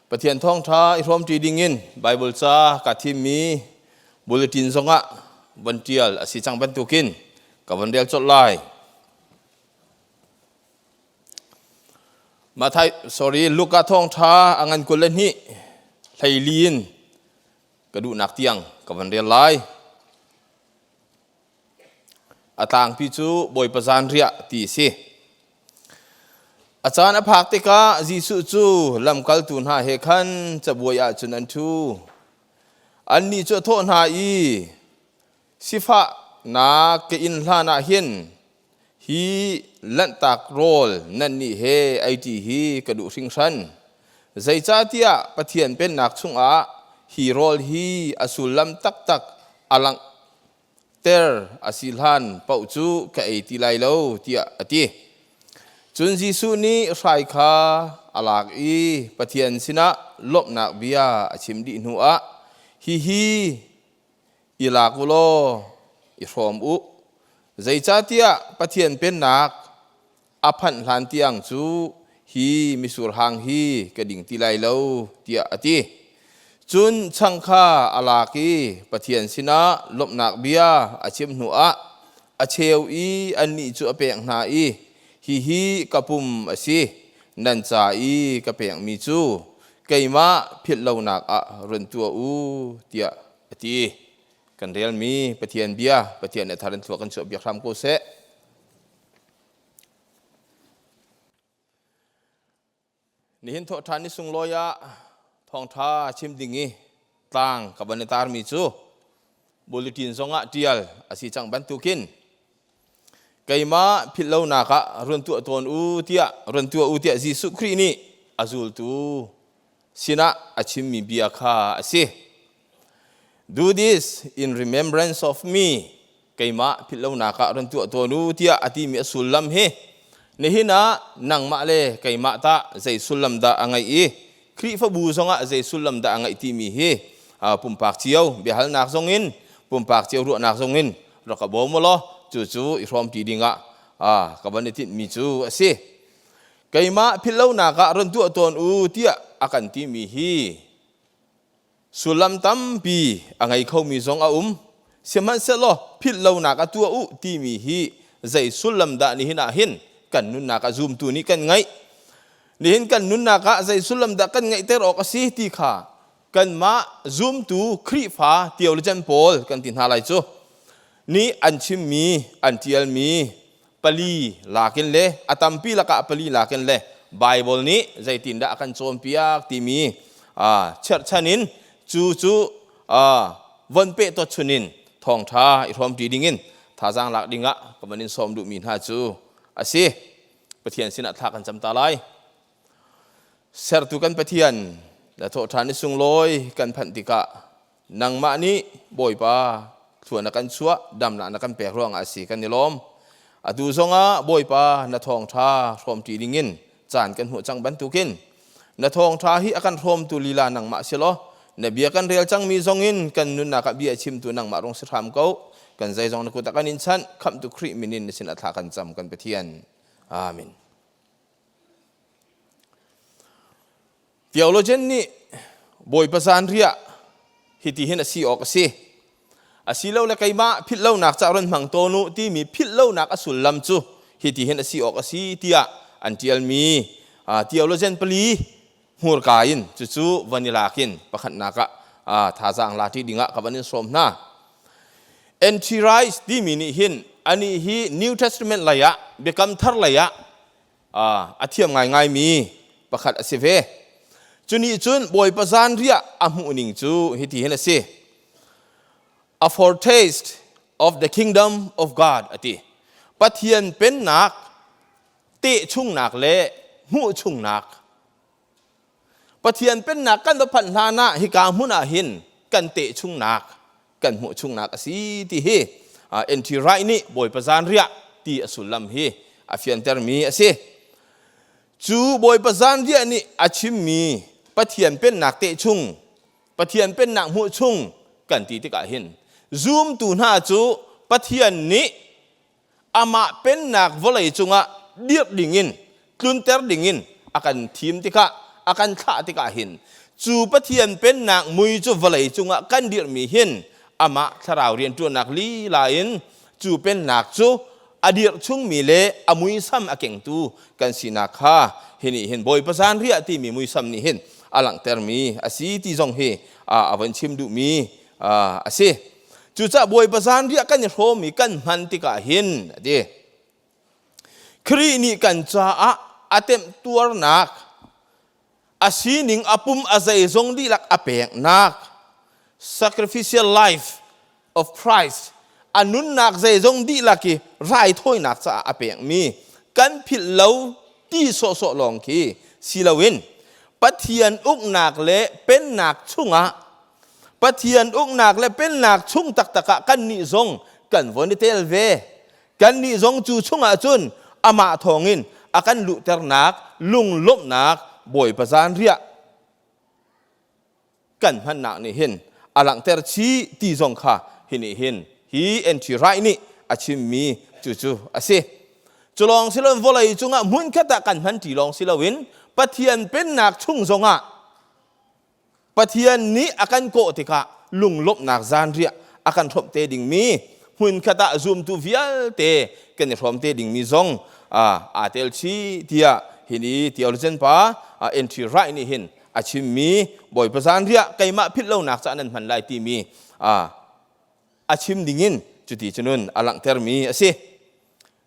Pathian thawngṭha i hrawmṭi dingin Baibal ca kaa thimmi bulletin zongah von ṭial a si cang bantukin ka von rel colh lai. Mathai, sorry, Luka thawngṭha a ngan 22 hleili in ka duhnak tiang ka von rel lai. A tlangpi cu Bawipa zanriah ti a si. A caan a phak tikah Jesuh cu lamkaltu hna he khan cabuai ah cun an ṭhu. Annih cu a thawh hna i, Sifahnak ka inn hlanah hin hi lanhtak rawl nannih he ei ṭi hi ka duh hringhran. Zeicahtiah Pathian Pennak chungah hi rawl hi a sullam taktak a langh ter a si hlan paoh cu ka ei ti lai lo tiah a ti. Cun Jesuh nih hrai kha a lak i Pathian sinah lawmhnak bia a chim dih hnuah, Hihi i lak u law i hrawm u. Zeicahtiah Pathian Pennak a phanh hlan tiang cu hi misur hang hi ka ding ti lai lo tiah a ti. Cun chang kha a lak i Pathian sinah lawmhnak bia a chim hnuah a cheu i annih cu a pek hna i, Hihi ka pum a si, nan ca i ka pekmi cu keimah philh lonak ah run tuah u, tiah a ti. Kan relmi Pathian bia, Pathian nih a thar in thlua kan chuah biak hram ko seh. Nihin thawhṭhan ni sunglawi ah thawngṭha chim ding i tlang ka van i tarmi cu bulletin zongah ṭial a si cang bantukin keimah philhlonak ah run tuah tawn u tiah run tuah u tiah Jesuh Khrih nih a zultu sinah a chimmi bia kha a si. Do this in remembrance of me. Keimah philhlonak ah run tuah tawn u tiah a timi a sullam hi nihin ah nangmah le keimah tah zei sullam dah a ngeih i Khrihfabu zongah zei sullam dah a ngeih timi hi pumpak cio biahalnak zongin pumpak cio ruahnak zongin rak ka bawm u law cucu i hrawmṭi dingah ka van i tinhmi cu a si. Keimah philhlonak ah run tuah tawn u tiah a kan timi hi Sullam tampi a ngei khomi zong a um. Sihmanhsehlaw philhlonak a tuah u timi hi zei sullam dah nihin ah hin kan nunnak ah zumtu nih kan ngeih? Nihin kan nunnak ah zei sullam dah kan ngeihter awk a si ti kha kanmah zumtu Khrihfa theologian pawl kan ti hna lai cu nih an chimmi, an ṭialmi pali lakin le a tampi lakah pali lakin le Bible nih zeitindah a kan cawnpiak timi cherhchan in cu cu von peh to chunin thawngṭha i hrawmṭi dingin thazaang lak dingah ka van in sawm duhmi hna cu a si. Pathian sinah thla kan cam ta lai. Sertu kan Pathian na thawhṭhan i sunglawi kan phanh tikah Nangmah nih Bawipa thlua na kan chuah, damnak na kan pek ruangah a si kan i lawm. Atu zongah Bawipa na thawngṭha hrawmṭi dingin caan kan hmuh cang bantukin na thawngṭha hi a kan hrawmtu lila nangmah si law na bia kan rel cangmi zongin kan nunnak ah bia chimtu nangmah rung si hram ko. Kan zeizong na kut ah kan in chanh, khamhtu Khrih min in na sinah thla kan cam kan Pathian. Amen. Theologian nih Bawipa zanriah hiti hin a si awk a si. Asilole keimah philhlonak ca run hmang tawn u timi philhlonak a sullam cu hiti hin a si awk a si tiah an ṭialmi theologian pali hmurka in cucu van i lak in pakhatnak ah thazaang la ṭi dingah ka van in sawm hna. Anti-Christ timi nih hin anih hi New Testament lei ah Biakam Thar lei ah a thiam ngaingaimi pakhat a si ve. Cu nih cun Bawipa zanriah a hmuhning cu hiti hin a si. A foretaste of the kingdom of God a ti. Pathian pennak tehchungnak le hmuhchungnak. Pathian pennak kan va phanh hlan ah hika hmun ah hin kan tehchungnak kan hmuhchungnak a si ti hi N.T. Wright nih Bawipa zanriah ti a sullam hi a fiantermi a si. Cu Bawipa zanriah nih a chimmi Pathian pennak tehchung, Pathian pennak hmuhchung kan ti tikah hin zumtu hna cu Pathian nih amah pennak vawlei cungah dirh dingin tlunter dingin a kan thim tikah a a kan thlah tikah hin cu Pathian pennak mui cu vawlei cungah kan dirhmi hin amah thlarau rianṭuannak lila in cu pennak cu a dirh chungmi le a muisam a kengtu kan sinak kha hi nih hin Bawipa zanriah timi muisam nih hin a langhtermi a si ti zong hi a von chim duhmi a si. Cucaah Bawipa zanriah kan i hrawm i kan hman tikah hin a ti. Khrih nih kan caah a temhtuarnak a sining a pum a zeizong dihlak a peknak sacrificial life of Christ a nunnak zeizong dihlak i raithawinak caah a pekmi kan philh lo ti sawhsawh lawng khi si loin Pathian uknak le pennak chungah Pathian uknak le pennak chung taktak ah kannih zong kan von i tel ve. Kannih zong cu chungah cun amah thawngin a kan luhternak lunglawmhnak Bawipa zanriah kan hmannak nih hin a langhter chih ti zong kha hi nih hin hi N.T. Wright nih a chimmi cucu a si. Cu lawng si loin vawlei cungah hmunkhat ah kan hman ṭi lawng si loin Pathian pennak chung zongah Pathian nih a kan kawh tikah lunglawmhnak zanriah a kan hrawmh te dingmi hmunkhat ah zumtu vialte kan i hrawm te dingmi zong aa tel chih tiah hi ni theologian pa N.T. Wright nih hin a chimmi Bawipa zanriah keimah philh lonak caah nan hman lai timi a chim dingin cuti cunun a langhtermi a si.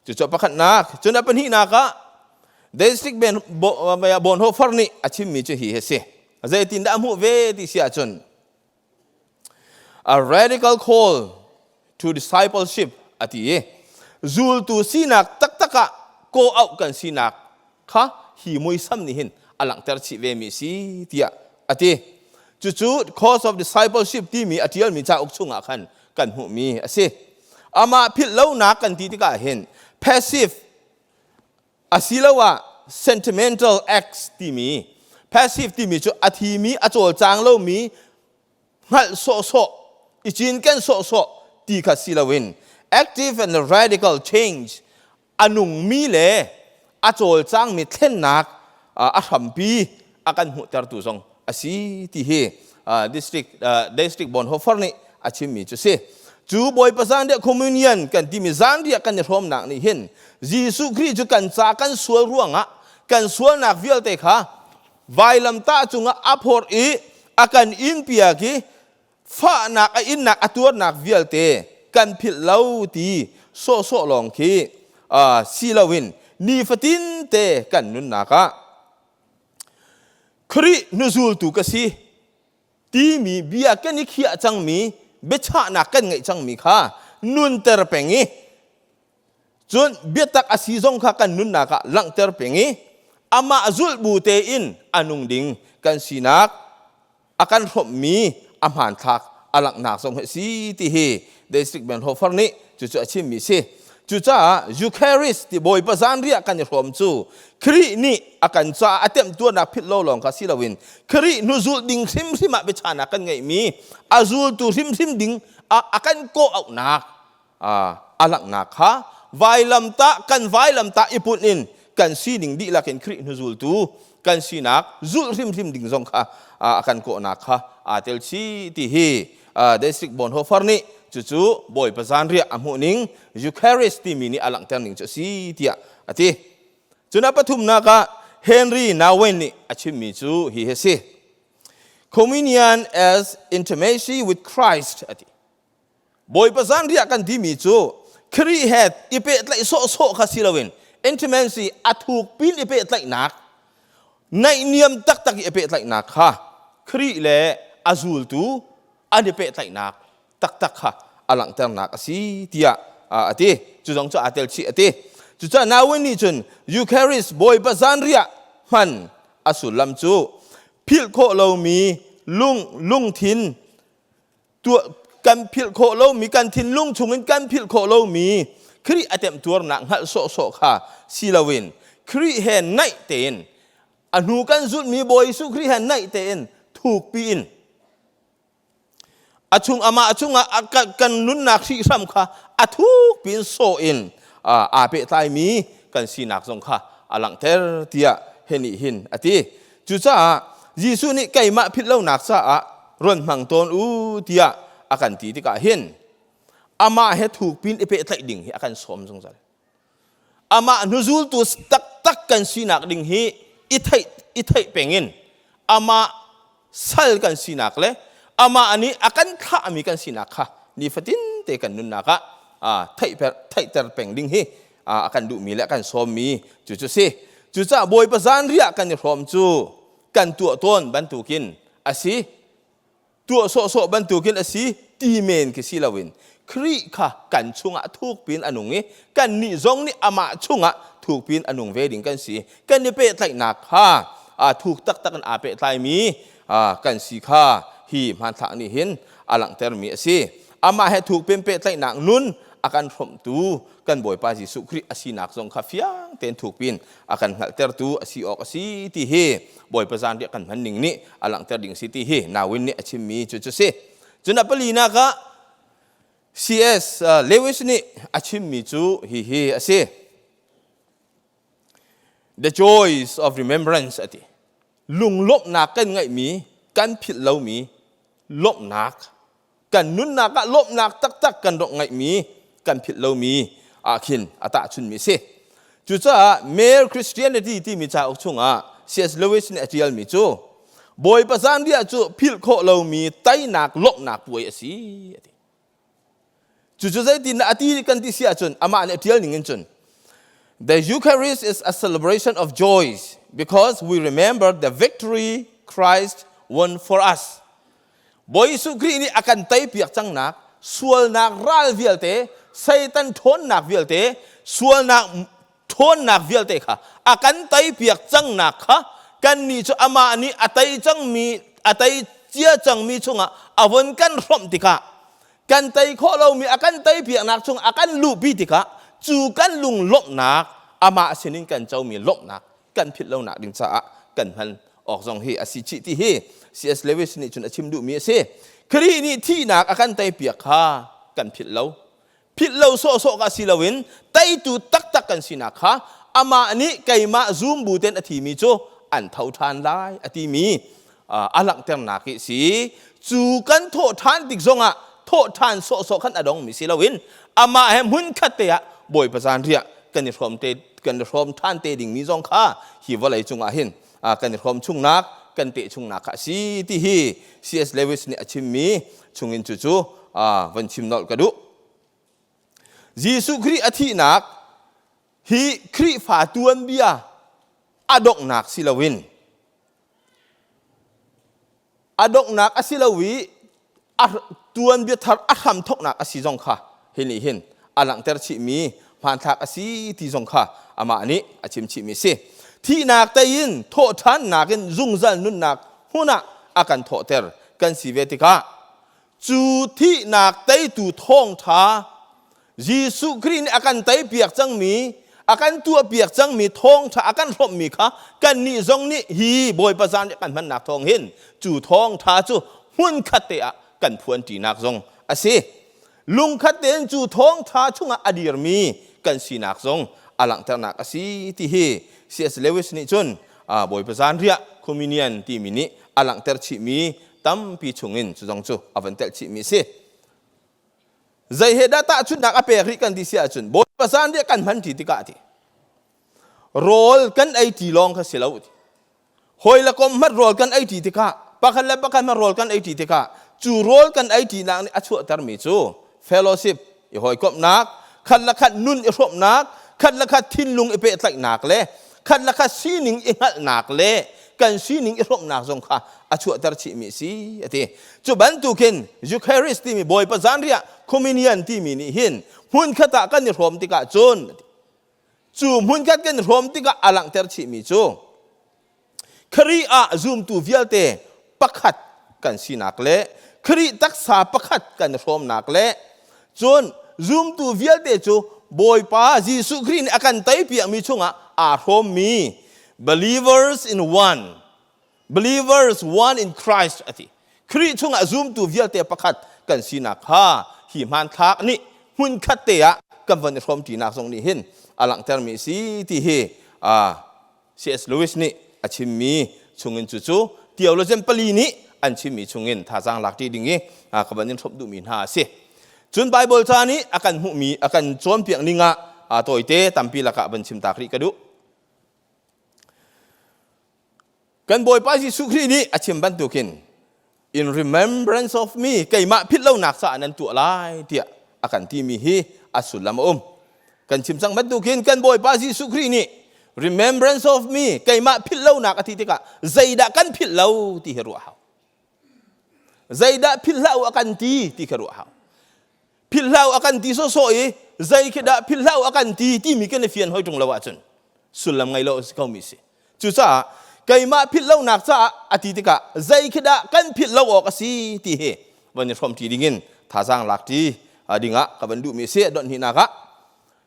Cucu pakhatnak. Cun a pahnihnak ah Densik Ben Bonhoeffer nih a chimmi cu hi a si. Zeitindah a hmuh ve ti si ahcun a radical call to discipleship a ti i zultu sinak taktak ah ko auh kan sinak kha hi muisam nih hin a langhter chih ve mi si tiah a ti. Cucu Course of Discipleship timi a ṭialmi cauk chungah khan kan hmuhmi a si. Amah philh lonak kan ti tikah hin passive asiloah sentimental acts timi passive timi cu a thimi a cawlcang lomi hngalh sawhsawh i cinken sawhsawh ti kha si loin active and radical change a nungmi le a cawlcangmi thlennak a hrampi a kan hmuhtertu zong a si ti hi district district Bonhoeffer nih a chimmi cu si. Cu Bawipa zanriah communion kan timi zanriah kan i hrawmnak nih hin Jesuh Khrih cu kan ca kan sual ruangah kan sualnak vialte kha vailamtah cungah a phorh i a kan inpiak i fahnak a innak a tuarnak vialte kan philh lo ti sawhsawh lawng khi si loin nifatin te kan nunnak ah Khrih hnuzultu ka si timi bia kan i khiah cangmi biachahnak kan ngeih cangmi kha nunter peng i cun biatak a si zong kha kan nunnak ah langhter peng i amah zulh bu tein a nung ding kan sinak a kan hrawmhmi a hmanthlak a langhnak zong hi a si ti hi District Bonhoeffer nih cucu a chimmi si. Cucaah Eucharist ti Bawipa zanriah kan i hrawm cu Khrih nih a kan caah a temhtuarnak philh lo lawng kha si loin Khrih hnuzulh ding hrimhrim ah biachahnak kan ngeihmi a zultu hrimhrim ding a kan kawh auhnak a langhnak kha vailamtah kan vailamtah i punh in kan sining dihlak in Khrih hnuzultu kan sinak zulh hrimhrim ding zong kha a kan kawhnak kha aa tel chih ti hi District Bonhoeffer nih cucu Bawipa zanriah a hmuhning Eucharist timi nih a langhter ning cu a si tiah a ti. Cun a pathumnak ah Henry Nouwen nih a chimmi cu hi hi a si. Communion as intimacy with Christ a ti. Bawipa zanriah kan timi cu Khrih he i pehtlaih sawhsawh kha si loin intimacy a thuk pin i pehtlaihnak naihniam taktak i pehtlaihnak kha Khrih le a zultu an i pehtlaihnak taktak kha a langhternak a si tiah a ti. Cu zong cu aa tel chih a ti. Cucaah Nawin nih cun Eucharist Bawipa zanriah hman a sullam cu philh khawh lomi lung lungthin tuah kan philh khawh lomi kan thinlung chungin kan philh khawh lomi Khrih a temtuarnak hngalh sawhsawh kha si loin Khrih he naih tein a hnu kan zulhmi Bawi Jesuh Khrih he naih tein thukpi in a chung amah chungah kan nunnak hrihhram kha a thukpi in sawh in aa pehtlaimi kan sinak zong kha a langhter tiah he nih hin a ti. Cucaah Jesuh nih keimah philh lonak caah run hmang tawn u tiah a kan ti tikah hin amah he thukpin i pehtlaih ding hi a kan sawm zungzal. Amah hnuzultu taktak kan sinak ding hi i theih i theih peng in amah sal kan sinak le amah nih a kan thlahmi kan sinak kha nifatin te kan nunnak ah theihter peng ding hi a kan duhmi le a kan sawmmi cu cu si. Cucaah Bawipa zanriah kan i hrawm cu kan tuah tawn bantukin a si. Tuah sawhsawh bantukin a si ti men khi si loin Khrih kha kan chungah thukpin a nung i kannih zong nih amah chungah thukpin a nung ve ding kan si. Kan i pehtlaihnak kha thuk taktak in aa pehtlaimi kan si kha hi hmanthlak nih hin a langhtermi a si. Amah he thukpin pehtlaihnak nun a kan hrawmhtu kan Bawipa Jesuh Khrih a sinak zong kha fiang tein thukpin a kan hngalhtertu a si awk a si ti hi Bawipa zanriah kan hman ning nih a langhter ding si ti hi Nawin nih a chimmi cu cu si. Cun a palinak ah C.S. Lewis nih a chimmi cu hihi a si. The joys of remembrance a ti. Lunglawmhnak kan ngeihmi, kan philh lomi lawmhnak kan nunnak ah lawmhnak taktak kan rak ngeihmi kan philh lomi ah khin a tahchunmi a si. Cucaah Mere Christianity timi cauk chungah C.S. Lewis nih a ṭialmi cu Bawipa zanriah cu philh khawh lomi teinak lawmhnak puai a si a ti. Cucu zeitindah a ti kan ti si ahcun amah nih a ṭial ning in cun The Eucharist is a celebration of joys because we remember the victory Christ won for us. Bawi Jesuh Khrih nih a kan teipiak cangnak sualnak ral vialte, Satan ṭhawnnak vialte, sualnak ṭhawnnak vialte kha a kan teipiak cangnak kha kannih cu amah nih a tei cangmi a tei cia cangmi chungah a von kan hrawmh tikah kan tei khawh lomi a kan teipiaknak chung a kan luhpi tikah cu kan lunglawmhnak amah sinin kan comi lawmhnak kan philh lonak ding caah kan hman awk zong hi a si chih ti hi C.S. Lewis nih cun a chim duhmi a si. Khrih nih thihnak a kan teipiak kha kan philh lo. Philh lo sawhsawh ka si loin teitu taktak kan sinak kha amah nih keimah zum bu ten a thimi cu an tho ṭhan lai a timi a langhternak hi si. Cu kan thawh ṭhan tik zongah thawh ṭhan sawhsawh khan a dongmi si loin amah he hmunkhat te ah Bawipa zanriah kan i hrawm te kan i hrawm ṭhan te dingmi zong kha hi vawlei cungah hin kan i hrawm chungnak kan teh chungnak kha a si ti hi C.S. Lewis nih a chimmi chungin cu cu von chim nolh ka duh. Jesuh Khrih a thihnak hi Khrihfa tuanbia a donghnak si loin a donghnak a si lo i a tuanbia thar a hramthawknak a si zong kha hi nih hin a langhter chihmi hmanthlak a si ti zong kha amah nih a chim chihmi a si. Thihnak tei in thawhṭhannak in zungzal nunnak hmun ah a kan thawhter kan si ve tikah cu thihnak teitu thawngṭha Jesuh Khrih nih a kan teipiak cangmi, a kan tuahpiak cangmi thawngṭha a kan hrawmhmi kha kannih zong nih hi Bawipa zan nih kan hmannak thawng hin cu thawngṭha cu hmunkhat te ah kan phuanṭinak zong a si. Lungkhat tein cu thawngṭha chungah a dirmi kan sinak zong a langhternak a si ti hi C.S. Lewis nih cun Bawipa zanriah communion timi nih a langhter chihmi tampi chungin cu zong cu a van telh chihmi a si. Zei he dah tahchunhnak a pek rih kan ti si ahcun Bawipa zanriah kan hman ṭi tikah ti rawl kan ei ṭi lawng kha si lo ti hawi le kom hmat rawl kan ei ṭi tikah pakhat le pakhat hmat rawl kan ei ṭi tikah cu rawl kan ei ṭinak nih a chuahtermi cu fellowship i hawikomhnak khat le khat nun i hrawmhnak khat le khat thinlung i pehtlaihnak le khat le khat sining i hngalhnak le kan sining i hrawmhnak zong kha a chuahter chihmi a si a ti. Cu bantukin Eucharist timi Bawipa zanriah communion timi nih hin hmunkhat ah kan i hrawm tikah cun cu hmunkhat kan i hrawm tikah a langhter chihmi cu Khrih ah zumtu vialte pakhat kan sinak le Khrih taksa pakhat kan i hrawmnak le cun zumtu vialte cu Bawipa Jesuh Khrih nih a kan teipiakmi chungah aa hrawmmi believers in one believers one in Christ a ti. Khrih chungah zumtu vialte pakhat kan sinak kha hi hmanthlak nih hmunkhat te ah kan von i hrawmṭinak zong nih hin a langhtermi a si ti hi C.S. Lewis nih a chimmi chungin cucu theologian pali nih an chimmi chungin thazaang lak ṭi ding i ka van in hrawmh duhmi hna a si. Cun Bible ca nih a kan hmuhmi a kan cawnpiak ning ah tawite tampi lakah van chim tak rih ka duh. Kan Bawipa Jesuh Khrih nih a chim bantukin in remembrance of me keimah philh lonak caah nan tuah lai tiah a kan timi hi a sullam a um. Kan chim cang bantukin kan Bawipa Jesuh Khrih nih remembrance of me keimah philh lonak a ti tikah zeidah kan philh lo ti hi ruah hau. Zeidah philh hlah u a kan ti ti kha ruah hau. Philh hlah u a kan ti sawsawh i zei khi dah philh hlah u a kan ti timi kan i fian hoi ṭung lo ahcun sullam ngei lo a si khomi si. Cucaah keimah philh lonak caah a ti tikah zei khi dah kan philh lo awk a si ti hi van i hrawmṭi dingin thazaang lakṭi dingah ka van duhmi a si. Donhhnihnak ah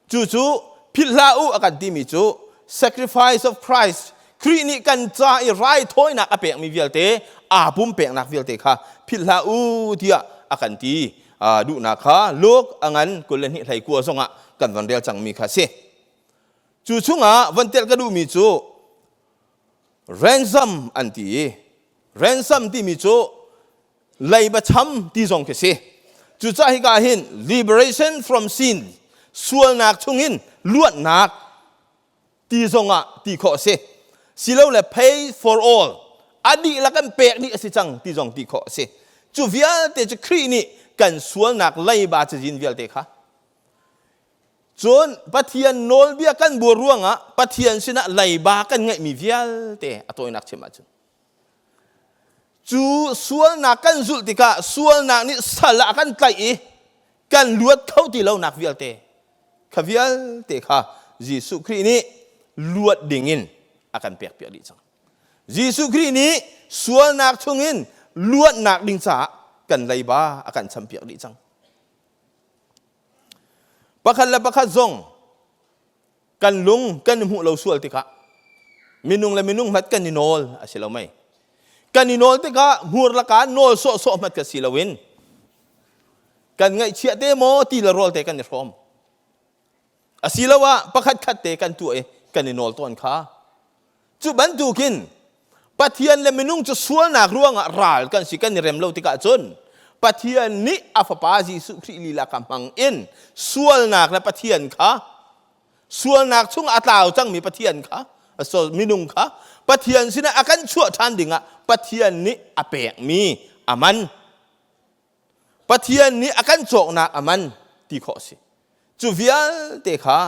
cucu philh hlah u a kan timi cu sacrifice of Christ Khrih nih kan ca i raithawinak a pekmi vialte aa pumpeknak vialte kha philh hlah u tiah a kan ti duhnak kha Luke a ngan 22 hlei kua zongah kan van rel cangmi kha a si. Cu chungah van telh ka duhmi cu ransom an ti i ransom timi cu leiba cham ti zong khi si. Cucaah hika hin liberation from sin sualnak chungin luatnak ti zongah ti khawh a si. Silole pay for all a dihlak an pek dih a si cang ti zong ti khawh a si. Cu vialte cu Khrih nih kan sualnak leiba cazin vialte kha Cun Pathian nawlbia kan buar ruangah Pathian sinah leiba kan ngeihmi vialte a tawinak chim ahcun cu sualnak kan zulh tikah sualnak nih sal ah a kan tlaih i kan luat kho ti lonak vialte kha vialte kha Jesuh Khrih nih luat dingin a kan pekpiak dih cang. Jesuh Khrih nih sualnak chungin luatnak ding caah kan leiba a kan champiak dih cang. Pakhat le pakhat zong kan lung kan i hmuh lo sual tikah minung le minung hmat kan i nawl a si lo mei. Kan i nawl tikah hmur laka nawl sawhsawh hmat ka si loin kan ngaihchiah te maw ti le rawl te kan i hrawm. Asiloah pakhat khat te kan tuah i kan i nawl tawn kha. Cu bantukin Pathian le minung cu sualnak ruangah ral kan si kan i rem lo tikah cun Pathian nih a fapa Jesuh Khrih lila ka hmang in sualnak le Pathian kha sualnak chung a tlau cangmi Pathian kha minung kha Pathian sinah a kan chuah ṭhan dingah Pathian nih a pekmi a man Pathian nih a kan cawknak a man ti khawh a si. Cu vialte kha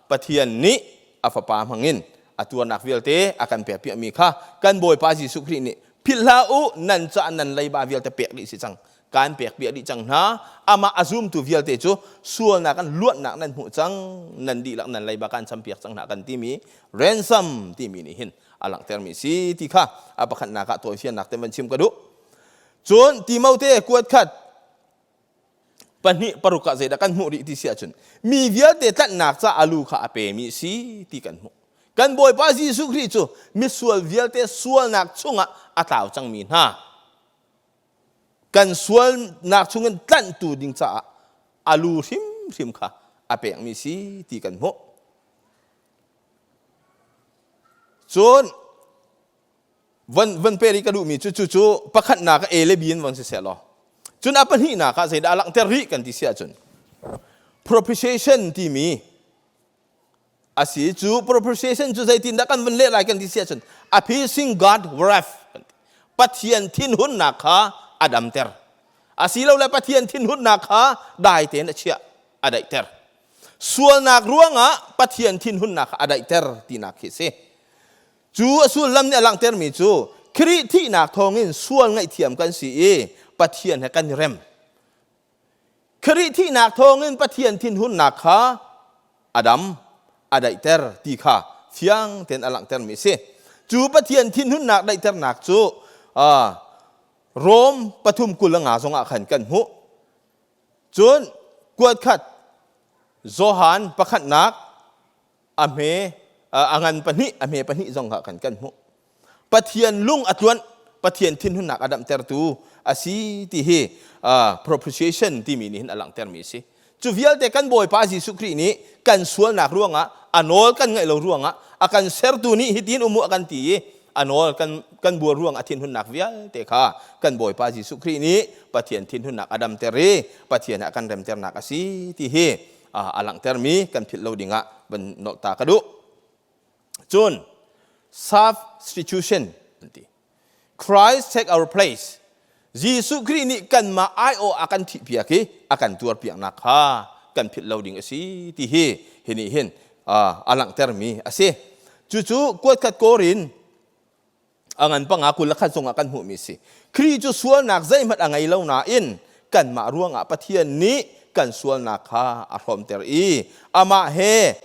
Pathian nih a fapa hmangin a tuarnak vialte a kan pekpiakmi kha kan Bawipa Jesuh Khrih nih philh hlah u nan caah nan leiba vialte pek dih si cang kan pekpiak dih cang hna amah a zumtu vialte cu sualnak an luatnak nan hmuh cang nan dihlak nan leiba kan champiak cang hna kan timi ransom timi nih hin a langhtermi si ti kha a pakhatnak ah tawifiannak te van chim ka duh. Cun Timote kuat khat pahnih paruk ah zeidah kan hmuh rih ti si ahcun mi vialte tlanhnak ca a lu kha a pemi si ti kan hmuh. Kan Bawipa Jesuh Khrih cu misual vialte sualnak chungah a tlau cangmi hna kan sualnak chungin tlanhtu ding caah a lu hrimhrim kha a pekmi si ti kan hmuh. Cun Von von pe rih ka duhmi cu cu cu pakhatnak A le B in von siseh law cun a pahnihnak ah zeidah a langhter rih kan ti si ahcun propitiation timi a si cu propitiation cu zeitindah kan vun leh lai kan ti si ahcun appeasing God wrath Pathian thinhunnak kha a damter asilole Pathian thinhunnak kha dai tein a chiah a daihter sualnak ruangah Pathian thinhunnak kha a daihter tinak khi si Cu a sullam nih a langhtermi cu Khrih thihnak thawngin sual ngaihthiam kan si i Pathian he kan i rem. Khrih thihnak thawngin Pathian thinhunnak kha a dam, a daihter ti kha fiang tein a langhtermi a si. Cu Pathian thinhunnak daihternak cu Rom pathum 25 zongah khan kan hmuh. Cun kuat khat Johan pakhatnak a hme a ngan pahnih a hme pahnih zong kha kan kan hmuh Pathian lung a tluanh Pathian thinhunnak a damtertu a si ti hi propitiation timi nih hin a langhtermi a si cu vialte kan Bawipa Jesuh Khrih nih kan sualnak ruangah a nawl kan ngaih lo ruangah a kan sertu nih hitin umu a kan ti i A nawl kan kan buar ruang a thinhunnak vialte kha kan Bawipa Jesuh Khrih nih Pathian thinhunnak a damter i Pathian ah kan remternak a si ti hi a langhtermi kan philh lo dingah van nolh ta ka duh. Cun substitution an ti. Christ take our place. Jesuh Khrih nih kanmah aiawh a kan thihpiak i a kan tuarpiaknak kha kan philh lo ding a si ti hi hi nih hin a langhtermi a si. Cucu kuatkhat Korin a ngan panga 21 zongah kan hmuhmi a si. Khrih cu sualnak zeihmanh a ngei lo nain kanmah ruangah Pathian nih kan sualnak kha a hrawmter i amah he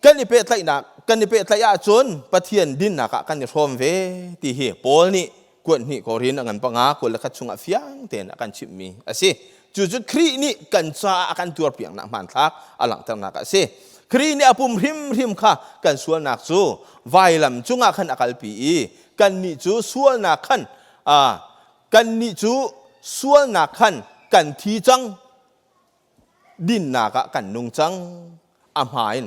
kan i pehtlaihnak kan i pehtlaih ahcun Pathian dinnak ah kan i hrawm ve ti hi Paul nih kuat hnih Korin a ngan panga 21 chungah fiang tein a kan chimhmi a si. Cucu Khrih nih kan caah a kan tuarpiaknak hmanthlak a langhternak a si. Khrih nih a pum hrimhrim kha kan sualnak cu vailam cungah khan a kalpi i kannih cu sualnak khan kannih cu sualnak khan kan thi cang dinnak ah kan nung cang a hma in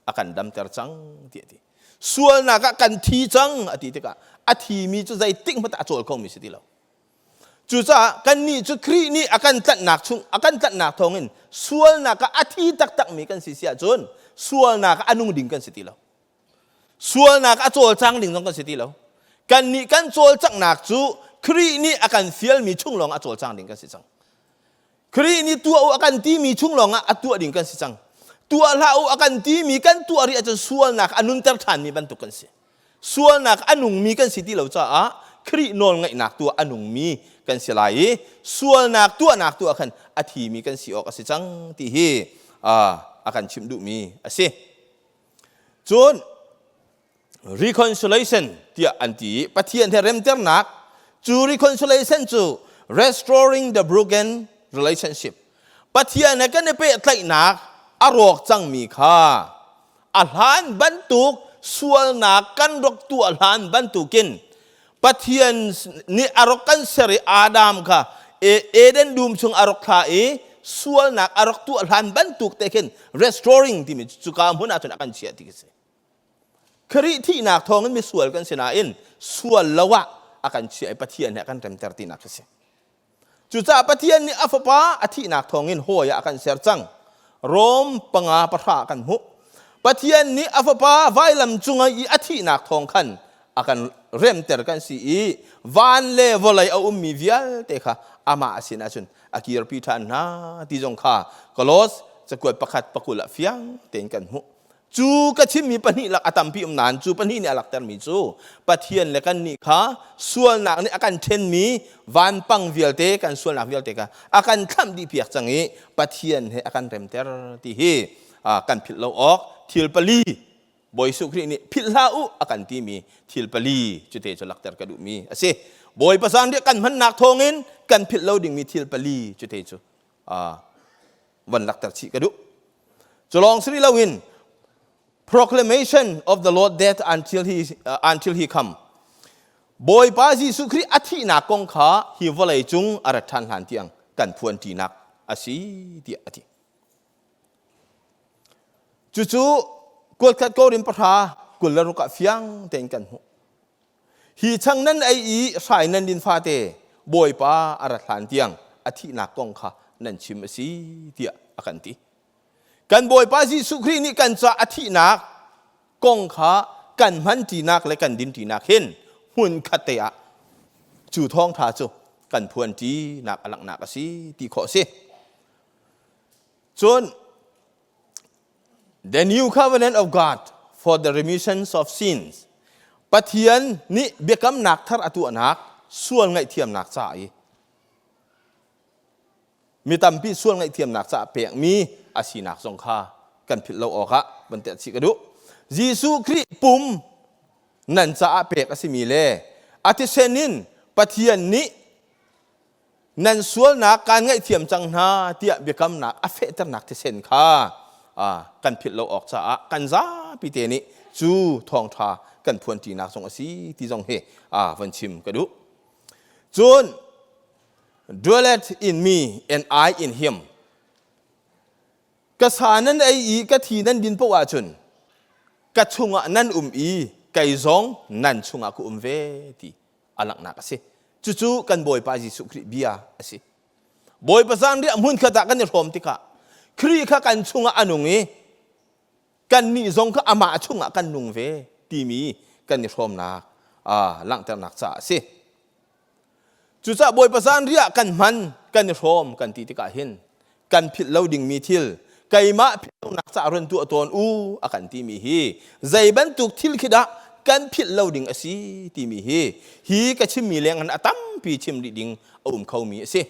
a kan damter cang ti a ti sualnak ah kan thi cang a ti tikah a thimi cu zeitik hmanh a cawl khomi si ti lo cucaah kannih cu Khrih nih a kan tlanhnak chung a kan tlanhnak thawngin sualnak ah a thi taktakmi kan si si ahcun sualnak ah a nung ding kan si ti lo Sualnak a cawlcang ding zong kan si ti lo. Kannih kan cawlcanghnak cu Khrih nih a kan fialmi chung lawng a cawlcang ding kan si cang. Khrih nih tuah u a kan timi chung lawng ah a tuah ding kan si cang. Tuah hlah u a kan timi kan tuah rih ahcun sualnak a nunter ṭhanmi bantuk kan si. Sualnak a nungmi kan si ti lo caah Khrih nawlngaihnak tuah a nungmi kan si lai i sualnak tuahnak tu ah khan a thimi kan si awk a si cang ti hi a kan chimh duhmi a si. Cun reconciliation tiah an ti i Pathian he remternak cu reconciliation cu restoring the broken relationship Pathian he kan i pehtlaihnak a rawk cangmi kha a hlan bantuk sualnak kan rak tuah hlan bantukin Pathian nih a rak kan ser i Adam kha Eden dum chung a rak thla i sualnak a rak tuah hlan bantuk te khin restoring timi cuka hmun ah cun a kan chiah ti si. Khrih thihnak thawngin misual kan si nain sual lo ah a kan chiah i Pathian he a kan remter tinak a si. Cucaah Pathian nih a fapa a thihnak thawngin hawi ah a kan ser cang. Rom panga pahra kan hmuh. Pathian nih a fapa vailam cungah i a thihnak thawng khan a kan remter kan si i van le vawlei a ummi vialte kha amah sin ahcun a kirpi ṭhan hna ti zong kha Kolos cakuat pakhat pakul ah fiang tein kan hmuh. Cu ka chimmi pahnih lak a tampi um nain cu pahnih nih a laktermi cu Pathian le kannih kha sualnak nih a kan ṭhenmi vanpang vialte kan sualnak vialte kha a kan thlamh dih piak cang i Pathian he a kan remter ti hi kan philh lo awk thil pali Bawi Jesuh Khrih nih philh hlah u a kan timi thil pali cute cu lakter ka duhmi a si. Bawipa zanriah kan hmannak thawngin kan philh lo dingmi thil pali cute cu van lakter chih ka duh. Cu lawng si rih loin proclamation of the Lord death until he come. Bawipa Jesuh Khrih a thihnak kong kha hi vawlei cung a rat ṭhan hlan tiang kan phuan ṭinak a si tiah a ti. Cucu kualkhat Korin pahra 26 ah fiang tein kan hmuh. Hi chang nan ei i hrai nan din fate Bawipa a rat hlan tiang a thihnak kong kha nan chim a si tiah a kan ti. Kan Bawipa Jesuh Khrih nih kan ca a thihnak kong kha kan hman ṭinak le kan din ṭinak hin hmun khat te ah cu thawngṭha cu kan phuan ṭinak a langhnak a si ti khawh a si. Cun The new covenant of God for the remissions of sins. Pathian nih biakamnak thar a tuahnak sual ngaihthiamnak ca i mi tampi sual ngaihthiamnak caah pekmi a sinak zong kha kan philh lo awkah van telh chih ka duh. Jesuh Khrih pum nan caah pek a simi le a thisen in Pathian nih nan sualnak kaan ngaihthiam cang hna tiah biakamnak a fehternak thisen kha kan philh lo awk caah kan zapi te nih cu thawngṭha kan phuanṭinak zong a si ti zong hi van chim ka duh. Cun dwelleth in me and I in him ka sa nan ei i ka thi nan din paoh ahcun ka chungah nan um i. Kei zong nan chungah ka um ve ti a langhnak a si. Cucu kan Bawipa Jesuh Khrih bia a si. Bawipa zanriah hmunkhat ah kan i hrawm tikah Khrih kha kan chungah a nung i kannih zong kha amah chungah kan nung ve timi kan i hrawmnak langhternak caah a si. Cucaah Bawipa zanriah kan hman, kan i hrawm kan ti tikah hin kan philh lo dingmi thil keimah philh lonak caah run tuah tawn u a kan timi hi zei bantuk thil khi dah kan philh lo ding a si timi hi hi ka chimmi leng in a tampi chim rih ding a um khomi a si.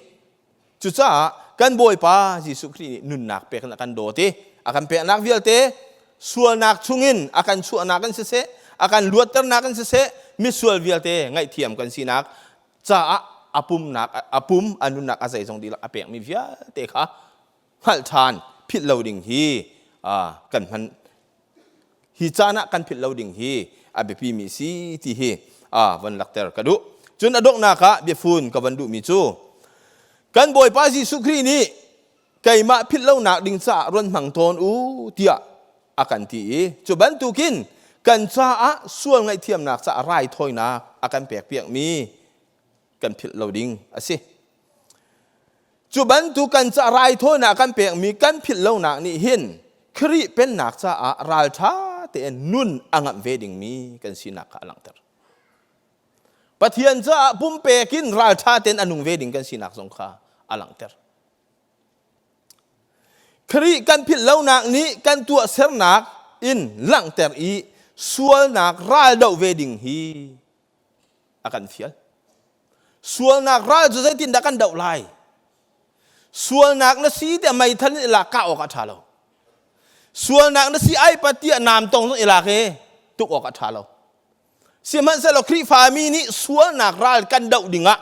Cucaah kan Bawipa Jesuh Khrih nih nunnak pek in a kan dawt i a kan peknak vialte sualnak chungin a kan chuahnak in siseh, a kan luatternak in siseh, misual vialte ngaihthiam kan sinak caah a pumnak a pum a nunnak a zeizong dihlak a pekmi vialte kha hngalh ṭhan philh lo ding hi kan hman hi caan ah kan philh lo ding hi a biapi mi si ti hi van lakter ka duh. Cun a donghnak ah biafun ka van duhmi cu kan Bawipa Jesuh Khrih nih keimah philh lonak ding caah ruan hmang tawn u tiah a kan ti i cu bantukin kan caah sual ngaihthiamnak caah raithawinak a kan pekpiakmi kan philh lo ding a si. Cu bantuk kan ca raithawinak kan pekmi kan philh lonak nih hin Khrih pennak caah ralṭha tein nun a ngamh ve dingmi kan sinak kha a langhter. Pathian caah pumpek in ralṭha tein a nung ve ding kan sinak zong kha a langhter. Khrih kan philh lonak nih kan tuahsernak in langhter i sualnak ral doh ve ding hi a kan fial. Sualnak ral cu zeitindah kan doh lai? Sualnak na si tiah meithal in i lak kah awk a ṭha lo. Sualnak na si ai pat tiah naam tong zong i lak i tuk awk a ṭha lo. Sihmanhsehlaw Khrihfami nih sualnak ral kan doh dingah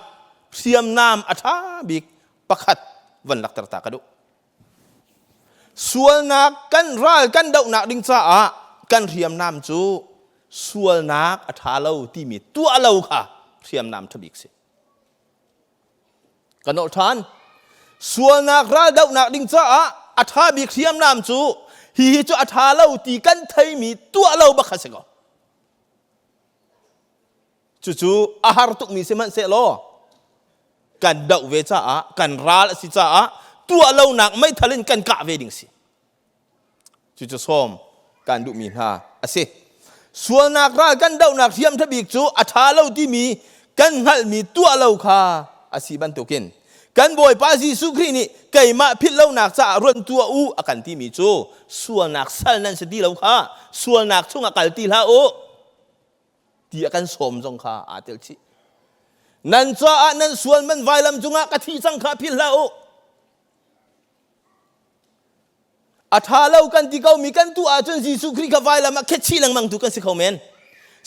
hriamnam a ṭha bik pakhat van lakter ta ka duh. Sualnak kan ral kan dohnak ding caah kan hriamnam cu sualnak a ṭha lo timi tuah lo kha hriamnam ṭha bik si. Kan nolh ṭhan. Sualnak ral dohnak ding caah a ṭha bik hriamnam cu hihi cu a ṭha lo ti kan theimi tuah lo bak kha si ko. Cucu a har tukmi sihmanhsehlaw kan doh ve caah kan ral a si caah tuah lonak meithal in kan kah ve ding si. Cucu sawm kan duhmi hna a si. Sualnak ral kan dohnak hriam ṭha bik cu a ṭha lo timi kan hngalhmi tuah lo kha a si bantukin kan Bawipa Jesuh Khrih nih keimah philh lonak caah ruan tuah u a kan timi cu sualnak sal nan si ti lo kha sualnak chungah kal ti hlah u ti a kan sawm zong kha aa tel chih. Nan caah nan sual man vailam cungah ka thi cang kha philh hlah u. A ṭha lo kan ti komi kan tuah ahcun Jesuh Khrih kha vailam ah khet chih lengmang tu kan si kho men.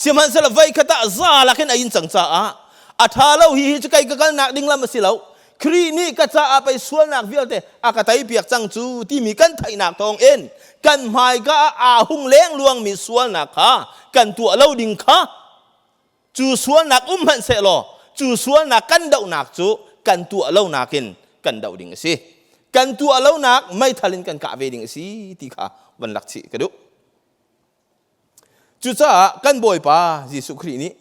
Sihmanhsehlaw voi khat ah za lakin a in cang caah a ṭha lo hi hi cu kei ka kalnak ding lam a si lo. Khrih nih ka caah pei sualnak vialte a ka teipiak cang cu timi kan theihnak thawngin kan hmaika ah aa hung lengluangmi sualnak kha kan tuah lo ding kha cu sualnak um hmanh sehlaw cu sualnak kan dohnak cu kan tuah lonak in kan doh ding a si. Kan tuah lonak meithal in kan kah ve ding a si ti kha van lak chih ka duh. Cucaah kan Bawipa Jesuh Khrih nih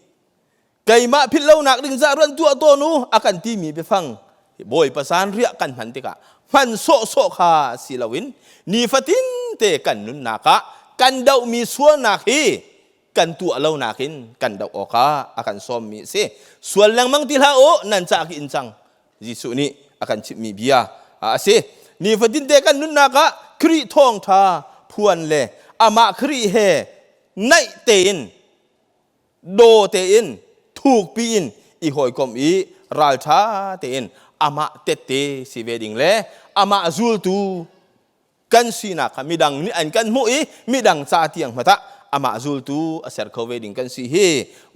keimah philh lonak ding zah ruan tuah tawn u a kan timi biafang Bawipa zanriah kan hman tikah hman sawhsawh kha si loin nifatin te kan nunnak ah kan dohmi sualnak hi kan tuah lonak in kan doh awkah a kan sawmmi a si. Sual lengmang ti hlah u nan ca ki in cang Jesuh nih a kan chimhmi bia a si. Nifatin te kan nunnak ah Khrih thawngṭha phuan le amah Khrih he naih tein daw tein thukpi in i hawikomh i ralṭha tein amah tette si ve ding le amah zultu kan sinak kha midang nih an kan hmuh i midang ca tiang hmanh ah amah zultu a ser kho ve ding kan si hi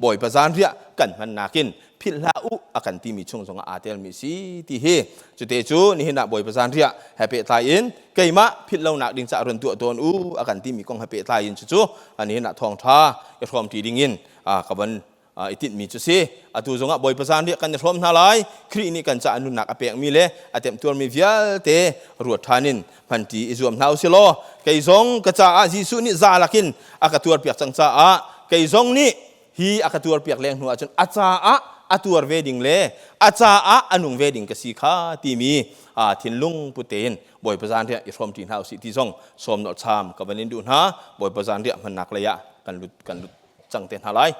Bawipa zanriah kan hmannak in philh hlah u a kan timi chung zongah aa telmi si ti hi cute cu nihin ah Bawipa zanriah he pehtlai in keimah philh lonak ding caah run tuah tawn u a kan timi kong he pehtlai in cucu nihin ah thawngṭha i hrawmṭi ding in ka van i tinhmi cu si. Atu zongah Bawipa zanriah kan i hrawm hna lai. Khrih nih kan caah nunnak a pekmi le a temhtuarmi vialte ruat ṭhan in hmanṭi i zuam hna u si law kei zong ka caah Jesuh nih za lakin a ka tuarpiak cang caah Kei zong nih hi a ka tuarpiak leng hnu ahcun a caah a tuar ve ding le a caah a nung ve ding ka si kha timi thinlung put tein Bawipa zanriah i hrawm ṭi hna usih ti zong sawm nolh cham ka van in duh hna. Bawipa zanriah hmannak lei ah kan lut kan lut cang te hna lai.